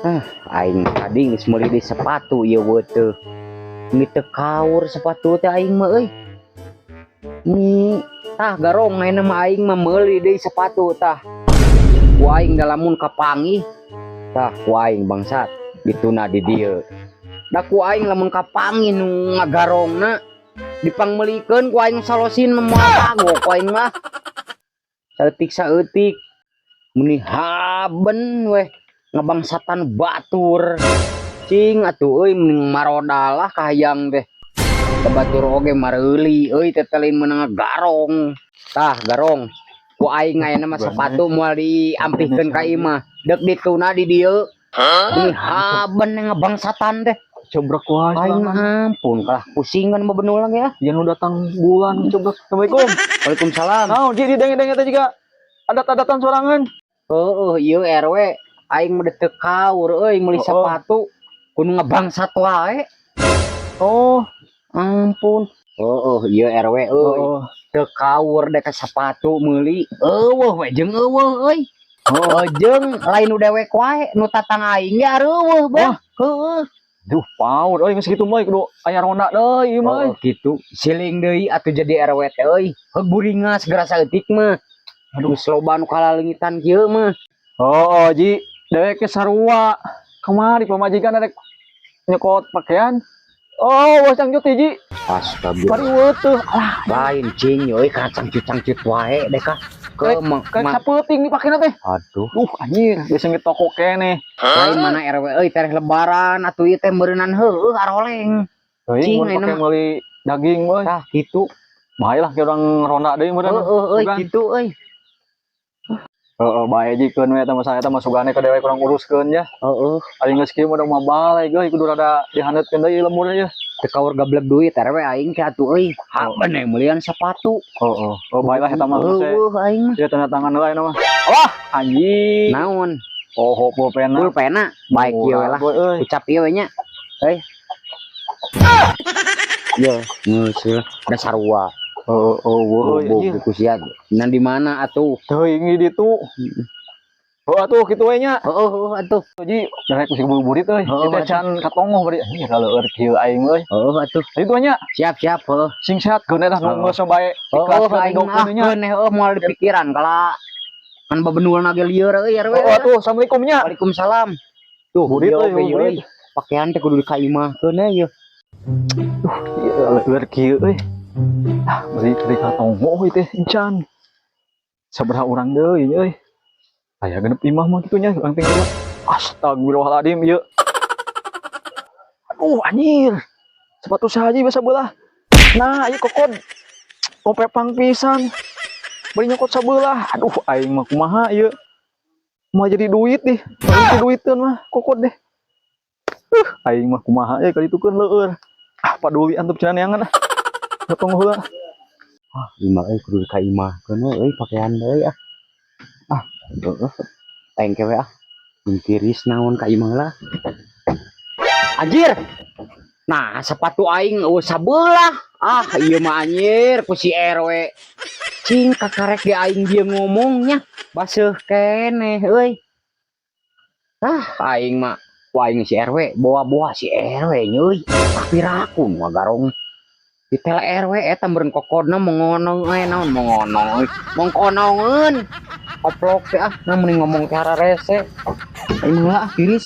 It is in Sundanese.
Ah, aing tadi geus meuli di sepatu ieu teu. Ini teu kaur sepatu teh aing mah euy. Ni tah garong, ayeuna mah aing mah meuli deui sepatu tah. Ku aing da lamun kapanggih tah ku aing bangsat dituna di dieu. Da ku aing lamun kapanggih nu ngagarongna dipangmeulikeun ku aing salosin mah, moal kagok ku aing mah. Saeutik saeutik meni haben weh ngabangsatan batur. Cing atuh euy, mending marodal lah kahayang teh. Ka batur oge mareuli euy, teh lain meunang ngagarong. Tah garong, ku aing ayeuna mah sepatu moal diampihkeun ka imah, deuk dituna di dieu. Meni haben ngabangsatan teh. Cobrek wae. Aing mah ampun, kalah pusingan mah benul lagi ah. Yang nu datang bulan cobrek. Assalamualaikum. Waalaikumsalam. Naon di denge-denge teh juga adat-adatan sorangan. Heeh, ieu RW, aing mah teu kaur euy meuli sepatu kudu ngabangsat wae. Oh. Ampun. Heeh, ieu RW euy. Teu kaur dek sepatu meuli. Euweuh we jeung euweuh euy. Oh. Jeung lain nu dewek wae, nu tatang aing ge areuweuh bah. Heeh. Duh, paur euy, geus kitu mah kudu aya ronda deui ieu mah euy. Oh, kitu. Siling deui atuh jadi RW teh euy. Heug buringas geura saeutik mah. Aduh, geus loba nu kalaleungitan kieu mah. Oh, Ji, dewek ge sarua. Kamari pamajikan arek nyokot pakaian. Oh, bos cangcut hiji. Astagfirullah. Bari weutuh. Alah, Lain cing euy, kana cangcut-cangcut wae deh kah. Ke kayak sapeuting dipakena teh. Aduh, Duh, anjir, geus di toko keneh. Lain mana RW euy, tereh lebaran atuh ieu teh meureunnan heueuh aroleng. Teuing Cing, mun ayeuna pake mah. meuli daging euy. Tah kitu. Bae lah ke urang ronda deui meureun. Heeh euy, Sugan. Kitu euy. Heeh, bae jikeun we eta mah, saya eta mah sugane ka dewek urang uruskeun ya. Heeh. Aing geus kieu mah mah balik euy, kudu rada dihaneutkeun deui lemurna ya. Teu kaur gablek duit RW aing teh atuh euy. Haben we meulian sepatu. Heeh. Oh, bae lah eta mah geus. Heueuh aing mah. Ya tanda tangan heula eta mah. Wah, anjing. Naon? Oh, pulpena. Pulpena baik ieu we lah. Murah, euy. Ucap ieu we nya. Euy. Yo, geus lah. Da sarua. Oh, oh, euy, Bobok anjir. ku sia. Nan di mana atuh? Teuing di ditu. Oh, atuh kitu we nya. Heeh, heeh atuh. Ji, darek ku burit euy. Heeh, Kita can katongoh bari anjir kalau kieu aing euy. Heeh atuh. Ayo tuh nya, Siap siap heuh. Sing sehat geun eta nu geus bae. Heeh, Ikhlaskeun aing mah didokeun nya. Keun heuh, moal dipikiran kala kan babenulna ge lieur euy RW. Oh, atuh, assalamualaikum nya. Waalaikumsalam. Tuh, Burit ieu euy, oge ieu burit. euy. Pakaian teh kudu dikaimahkeun we ieu. Ieu leur kieu euy. Ah, beri beri katongoh ieu teh encan. Sabaraha urang deui euy. Aya 6 imah mah kitu nya urang tinggal. Astagfirullahaladzim ieu. Aduh, anjir. Sepatu sahaja biasa belah. Nah, ieu kokod. Kopepang pisan. Bari nyokot sabelah. Aduh, aing mah kumaha ieu. Mau jadi duit deh. Bari duiteun mah kokod deh. Aing mah kumaha ya kali itu kan leur. Ah, paduli antup cenah neangan ah. Potong heula. Ah, imah euy kudu dikaimahkeun we euy pakaian deui ah. Ah, heeh. Aing ke we ah. Jeung tiris naon ka imah lah. Anjir. Nah, sepatu aing euweuh sabelah. Ah, ieu mah anjir ku si RW. Cing kakarek di aing dia ngomongnya baseuh keneh euy. Ah, aing mah ku aing si RW bawa-bawa si RW nya euy. Piraku nu ngagarong. Di tel RW eta meureun kokodna mongonong euy, naon mongonong euy. Mongkonongeun. Koplok teh ah, nah mending ngomong teh rese. Aing mah lah tiris.